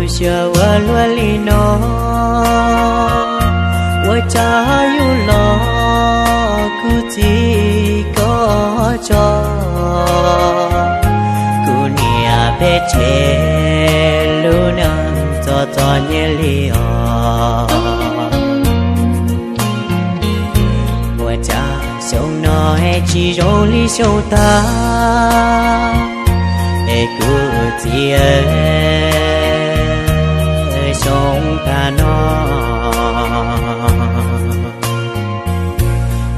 Xyov ua luaj li no, ua cas yus los kuv txiv koj tso. Kuv niam peb tsev lub neej txom txom nyem li os. Ua cas xyoo no es tsis zoo li xyoo tag, es kuv txiv xyoo tag no.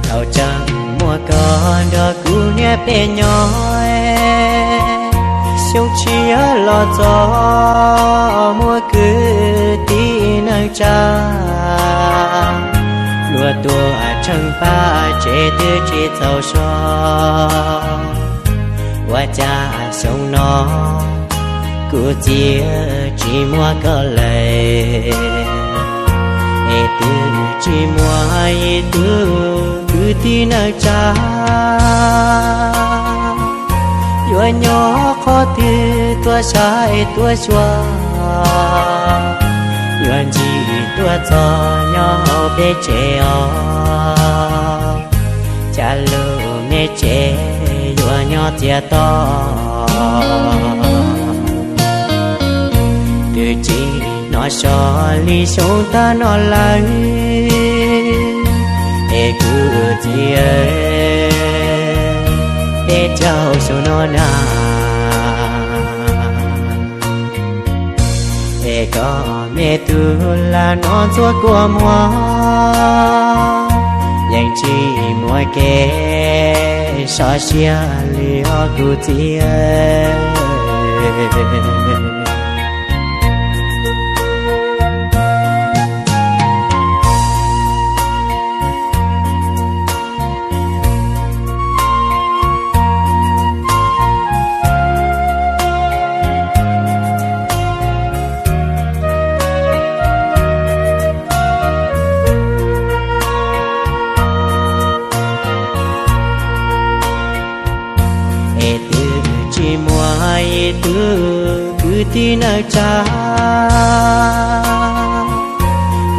Thaum tseem muaj koj nrog kuv niam peb nyob, xyoo tshiab los txog muaj kwv tij neej tsa, luag tuaj tsheej pab tsev twb tsis txaus so. Ua cas xyoo no kuv txiv tsis muaj koj lawm, es twb tsis muaj ib tug kwv tij neej tsa yuav nyob qhov twg tuaj saib tuaj xyuas, yuav ntsib tuaj txog nyob hauv peb tsev os. Cas lub me tsev yuav nyob txias to, twb tsis hnov so li xyoo tag no lawm, es kuv txiv, peb caug xyoo no na. Es koj me tub lam no ntxuav kua muag, yeej tsis muaj kev sov siab li os kuv txiv. Es twb tsis muaj ib tug kwv tij neej tsa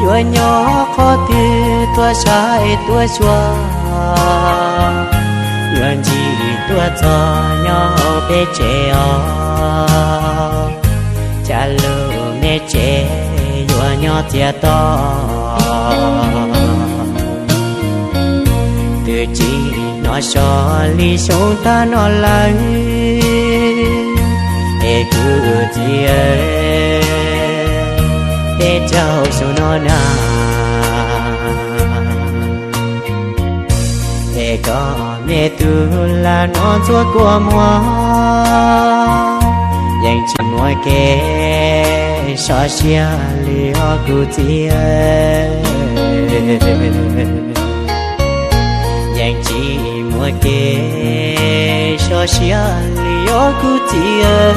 yuav nyob qhov twg tuaj saib tuaj xyuas, yuav ntsib tuaj txog nyob hauv peb tsev os. Cas lub me tsev yuav nyob txias to, twb tsis hnov so li xyoo tag no lawm, es kuv txiv, peb caug xyoo no na. Es koj me tub lam no ntxuav kua muag, yeej tsis muaj kev sov siab li os kuv txiv. Yeej tsis muaj kev sov siab li os kuv txiv.